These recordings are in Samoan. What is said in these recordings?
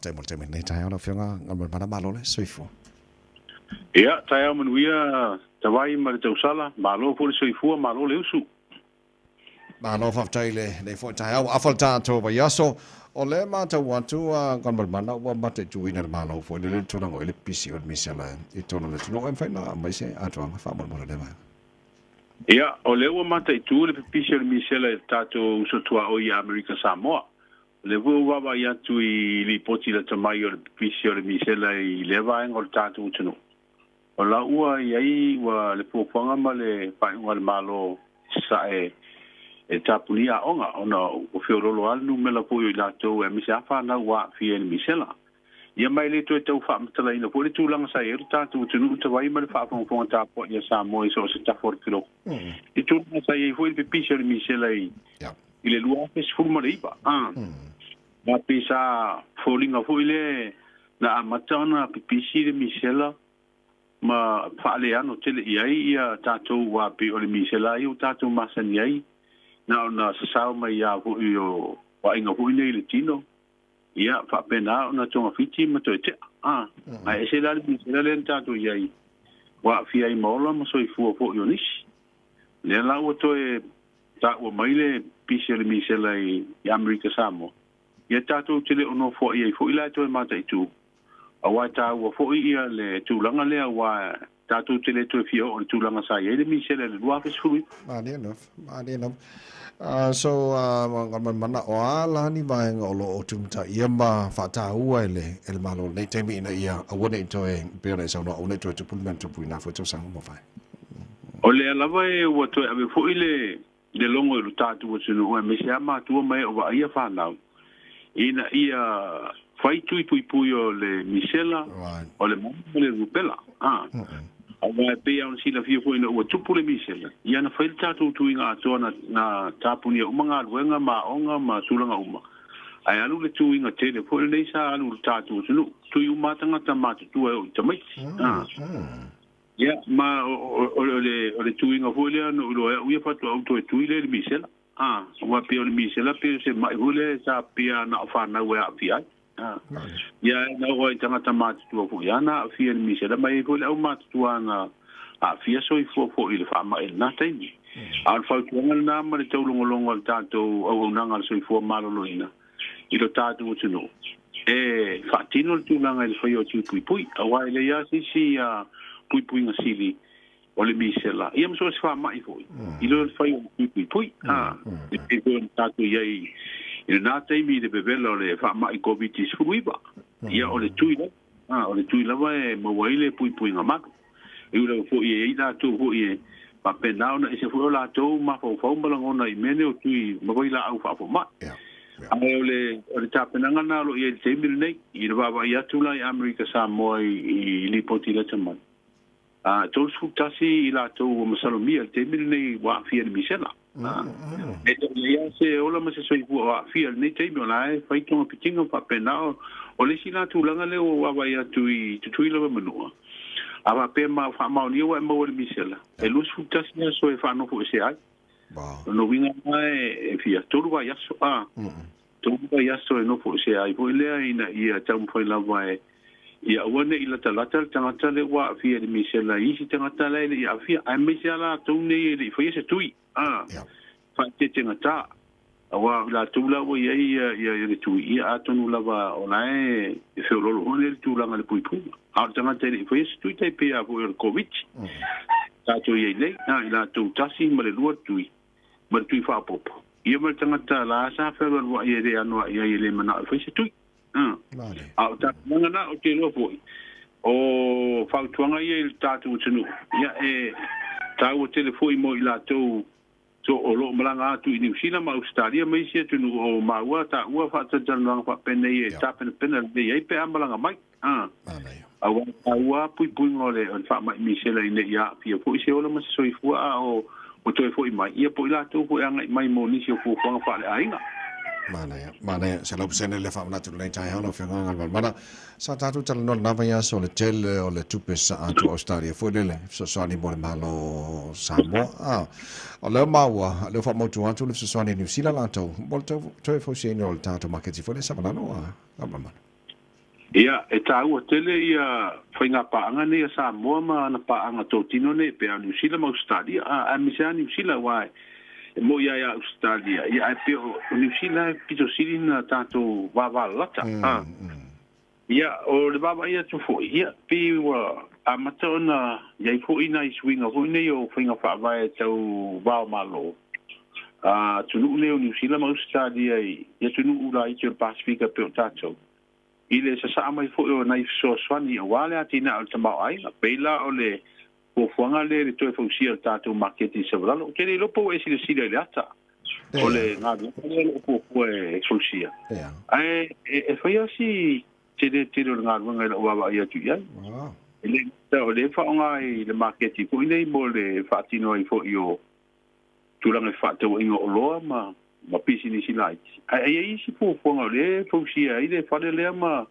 Faafetai mo le taimi i lenei taeao lau Afioga Galumalemana, malo le soifua. Ia, taeao manuia Tavai ma le tausala, malo foi le soifua, malo le usu. Malo faafetai i lenei foi taeao ua afa le tatou vaiaso. O lea e matau atu a Galumalemana ua mataituina e le Malo foi lele le tulaga o i le pisi o le misela i totonu o le atunuu. E mafai ona aumai se atoaga faamolemole i lea vaega? Ia, o lea ua mataitu le pipisi o le misela i le tatou uso tuaoi i Amerika Samoa. O lea foi ua vaavaai atu i lipoti lata mai o le pipisi o le misela i lea vaega o le tatou atunuu. O la ua i ai ua le fuafuaga ma le faaiuga a le Malo i Sasae e tapunia aoga ona ua feoloolo lava le numera foi o i latou aemaise lava fanau ua aafia i le misela. Ia ma e le toe tau faamatalaina foi le tulaga sa i ai lo tatou atunuu talu ai ma le faafogafoga tapuai a Samoa i so o se tafa o le kiloku. I tulaga sa i ai foi le pipisi o le misela i le 2019. Ma pei sa foliga foi lea na amata ona pipisi le misela ma faaleano tele i ai ia tatou aua pei o le misela ia ua tatou masani ai na ona sasao mai lava foi o aiga foi nei i le tino. Ia, faapena ona togafiti ma toe tea. A, ae ese la le misela lea na tatou i ai, ua aafia ai ma ola ma soifua foi o nisi. Lea la ua toe taua mai le pisi o le misela i Amerika Samoa, ia tatou te le o nofoai ai foi la e toe mataitu, aua e taua foi ia le tulaga lea aua Tatou te le toe fia oo i le tulaga sa i ai le misela i le 2019. Malie lava, malie lava. So, manao a la ni vaega o lo o tumataia ma faataua e le, e le Malo i lenei taimi ina ia aua ne i toe, pei ona e saunoa, aua ne i toe tupu le mea na tupu i na foi tausaga ua mavae. O lea lava e ua toe ave foi le, le logo i lo tatou atunuu aemaise lava matua ma e o vaaia fanau ina ia fai tui puipui o le misela, o le manu ma le rupela. Aua e pei lava ona silafia foi ina ua tupu le misela, ia na fai le tatou tuiga atoa na, na tapunia uma galuega ma aoga ma tulaga uma, ae alu le tuiga tele foi lenei sa alu i lo tatou atunuu, tui uma lava tagata matutua e oo i tamaiti. Ia, ma o le tuiga foi lea na ou iloa ai au ia faatoa ou toe tui lea i le misela. A, aua pei o le misela pei o se mai foi lea sa pia na o fanau e aafia ai. A, ia na oo ai i tagata matutua foi lava na aafia i le misela, ma e i ai foi le au matutua na aafia soifua foi i le faamai i lena taimi. A o le fautuaga lena ma le taulogologo a le tatou auaunaga a le soifua maloloina i lo tatou atunuu, e faatino le tulaga i le faia o tui puipui, aua e leai lava se isi puipuiga sili o le misela, ia ma so o se faamai foi, i lo le fai o le tui puipui. E pei foi ona tatou i ai i lena taimi i le vevela o le faamai Koviti-19, ia o le tui lava, o le tui lava e maua ai le puipuiga malu. E ui lava foi e i ai latou foi e faapena ona ese foi o latou mafaufau ma lagona i mea nei o tui ma vailaau faafomai. Ae o le, o le tapenaga lena o lo o i ai i le taimi lenei, i le vaavaai atu la i Amerika Samoa i lipoti lata mai. A, 31 i latou ua masalomia i le taimi lenei ua aafia i le misela. E le o i ai lava se ola ma se soifua o aafia i lenei taimi, o la e fai togafitiga ma faapena. O le isi la tulaga lea ua ou vaavaai atu i Tutuila ma Manua, a faapea ma faamaonia ua e maua i le misela, e 21 aso e faanofoesea ai. O lona uiga la e fia tolu vaiaso, a, tolu vaiaso e nofoesea ai foi lea ina ia taumafai lava e Ia aua ne i latalata le tagata lea ua aafia i le misela i isi tagata la e le i aafia, aemaise lava latou nei e le i faia se tui, a, faaeteetegata, aua o i latou la ua i ai ia le tui, ia atonu lava o la e feoloolo foi lea le tulaga i le puipuiga. A o le tagata e le i faia se tui, tai pei lava foi o le Koviti, tatou i ai nei, a, i latou tasi ma le lua tui, ma le tui faaopoopo, ia ma le tagata la sa fealualuai e le anoai ai e le manao e fai se tui. A o tapenaga na, ou te iloa foi, o fautuaga ia i le tatou atunuu, ia e taua tele foi mo i latou o lo o malaga atu i Niu Sila ma Ausetalia ma isi atunuu o maua taua faatalatalanoaga faapenei e tapenapena lelei ai pe a malaga mai. Aua e taua puipuiga o le faamai misela ina ia aafia foi se ola ma se soifua a o toe foi mai, ia po o i latou foi e agai mai mo nisi o fuafuaga faaleaiga. Manaia, manaia, 100% le faamanatu lenei taeao lau Afioga Galumalemana. Sa tatou talanoa lena vaiaso le tele o le tupe sa atu Australia foi lele fesoasoani mo le Malo Samoa. Ah, o lea maua, lea faamautu atu le fesoasoani Niu Sila latou mo le toe fausiaina o le tatou maketi foi lea Savalalo a Galumalemana. Ia, e tāua tele ia whainga pāanga nei a Samoa ma ana pāanga tōtino nei pe a New Zealand ma Australia. A mise a New Zealand wai e mo ia ia Australia. Ia ai pe o New Zealand pito sili na tātou wāwā lata. Ia, o le wawa ia tu foi. Ia, pi ua a mata ona iai foi na isuinga foi nei o whainga whaavae tau wao malo. A tunu nei o New Zealand ma Australia i ia tunu ula i te Pasifika pe o tātou. I le sa mai foi o nai fesoasoani o wale ati na o le tamau ai, peila o le fuafuaga le le toe fausia o le tatou maketi i Savalalo. Ou te le iloa po ua e silasila i le ata o le galuega lea o loo fuafua e fausia. Ae e faia si tele tele o le galuega i la'u vaavaai atu i ai. E le gata o le faaaoga i le maketi fo'i nei mo le faatino ai fo'i o tulaga i faatauaiga o oloa ma pisinisi laiti. Ae ai ai isi fuafuaga o le fausia ai le fale lea ma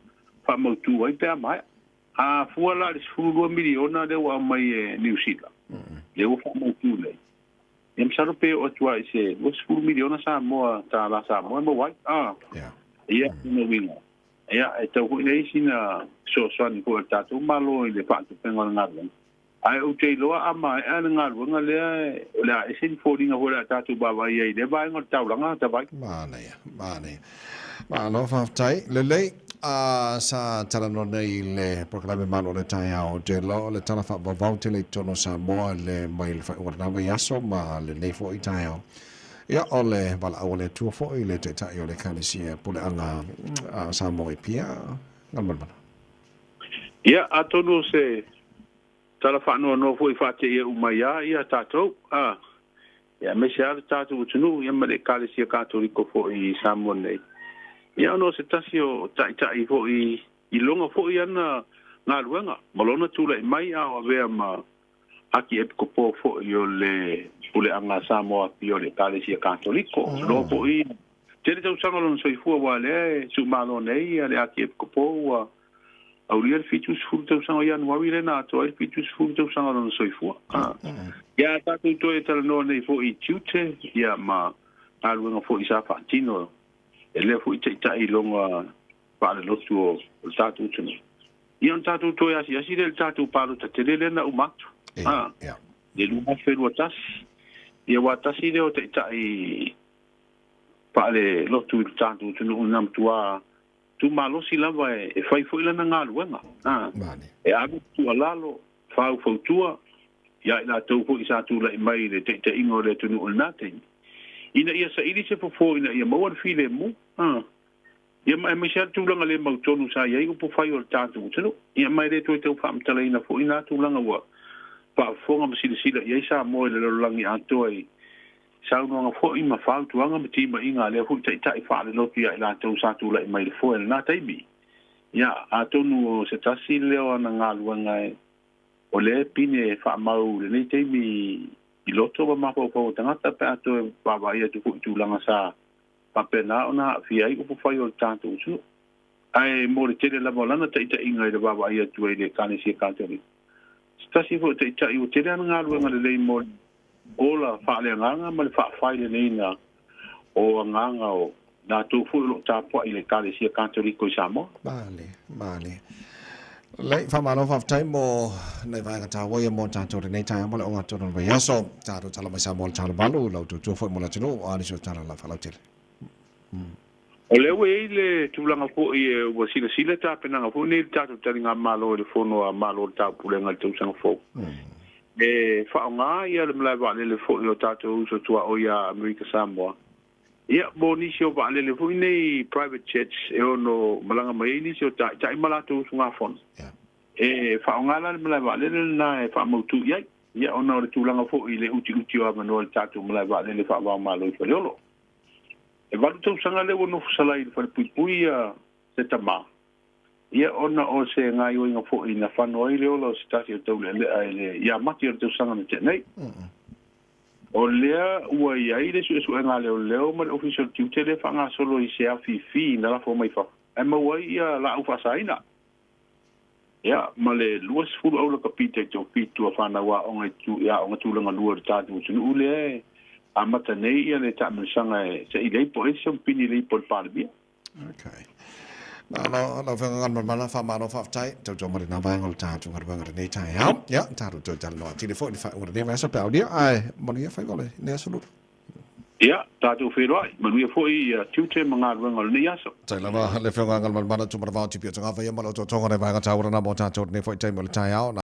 faamautū ai pe a maea. A fua la le 12 miliona lea ua aumai e Niu Sila, lea ua faamautū nei. Ia masalo pe oo atu ai i se 20 miliona Samoa, tālā Samoa e maua ai. Ia, ona uiga. Ia, e tau foi nei sina fesoasoani foi a le tatou Malo i le faatupenga o le galuega. Ae ou te iloa a maea le galuega lea o le a ese ni foliga foi o le a tatou vaavaai ai i lea vaega o le taulaga Tavai. Manaia, manaia. Malo faafetai. Lelei, a sa talanoa nei i le polokalame Malo o le Taeao te loa o le tala faavauvau tele i totonu o Samoa le mai le faaiuga o lena vaiaso ma lenei foi taeao. Ia, o le valaau a le Atua foi i le Taitai o le Ekalesia Puleaga a Samoa i Apia, Galumalemana. Ia, atonu o se tala faanoanoa foi faateia uma ai a ia tatou, a ia aemaise lava le tatou atunuu ia ma le Ekalesia Katoliko foi i Samoa nei. Ia ona o se tasi o ta'ita'i foi i loga foi ana galuega ma lona tula'i mai a o avea ma aki epikopo foi o le puleaga a Samoa Apia o le Ekalesia Katoliko. Loa foi tele tausaga o lona soifua ua lea e suumalo nei ia le aki epikopo ua aulia le 70 tausaga o Ianuari lea na atoa ai le 70 tausaga o lona soifua. Ia tatou toe talanoa nei foi i tiute ia ma galuega foi sa faatino e lea foi ta'ita'i i loga faalelotu o le tatou atunuu. Ia ona tatou toe asiasi lea i le tatou palota tele lea na uma atu. Le 2021. Ia ua tasi lea o ta'ita'i faalelotu i le tatou atunuu na matua tumalosi lava e fai foi lana galuega. E ave tuualalo, faufautua ia i latou foi sa tula'i mai i le taita'iga o le atunuu i lenā taimi, ina ia saili se fofo ina ia maua le filemu. Ia ma aemaise lava le tulaga le mautonu sa i ai upufai o le tatou atunuu. Ia ma e le toe tau faamatalaina foi nā tulaga ua faafofoga ma silasila i ai Samoa i le lalolagi atoa i saunoaga foi ma fautuaga ma timaiga a lea foi ta'ita'i faalelotu ia i latou sa tula'i mai le foe i lenā taimi. Ia, atonu o se tasi lea o ana galuega e o lea e pine faamau i lenei taimi i loto ma mafaufau o tagata pe a toe vaavaai atu foi i tulaga sa faapena ona aafia ai upufai o le tatou atunuu. Ae mo le tele lava o lana ta'ita'iga i le vaavaai atu ai i le Ekalesia Katoliko, se tasi foi o ta'ita'i ua tele ana galuega lelei mo le ola faaleagaga ma le faafai leleiina o agaga o latou foi o loo tapua'i i le Ekalesia Katoliko i Samoa. Male, male. Lelei, faamalo faafetai mo nai vaega taua ia mo tatou lenei taeao ma le ogatotonu o le vaiaso. Tatou tala mai Samoa le tala malu, lau tautua foi mo le atunuu, a o nisi o tala la faalautele. O lea ua i ai le tulaga foi e ua silasila tapenaga foi nei le tatou taligamalo i le Fono a Malo o le Taupulega i le tausaga fou. E faaaoga ia le malae vaalele foi o tatou uso tuaoi ia Amerika Samoa. Ia, mo nisi o vaalele foi nei private jets e ono malaga mai ai nisi o ta'ita'i ma latou usugafono. E faaaoga la le malae vaalele lenā e faamautū i ai. Ia, ona o le tulaga foi i le utiuti o avanoa i le tatou malae vaalele faava-o-Malo i Faleolo. E 8 tausaga lea ua nofo salai i le falepuipui ia se tamā. Ia, ona o se gaoioiga foi na fano ai le ola o se tasi o taulealea i le ia Mati o le tausaga na tea nei. O lea ua i ai le suesuega a leoleo ma le Ofisa o le Tiute lea e faagasolo i se afifi na lafo mai fafo ae maua ai ia laau faasaina. Ia, ma le 20 aula kapita i toafitu a fanau aoga i tu i aoga tulaga lua o le tatou atunuu lea e amata nei ia le taamilosaga e saili ai po o ai se pini leipa o le Palemia. Okay. Malo lau Afioga Galumalemana, faamalo faafetai tautua mai lena vaega o le tatou galuega i lenei taeao. Ia, tatou toe talanoa atili foi i le faaiuga o lenei vaiaso pe a aulia, ae manuia faiva o lenei aso Lulu. Ia, tatou feiloai, manuia foi ia tiute ma galuega o lenei aso. Tai lava le Afioga Galumalemana Tumanavao Tipi o Tagafa ia ma le otootoga o le vaega taua lena mo tatou i lenei foi taimi o le taeao.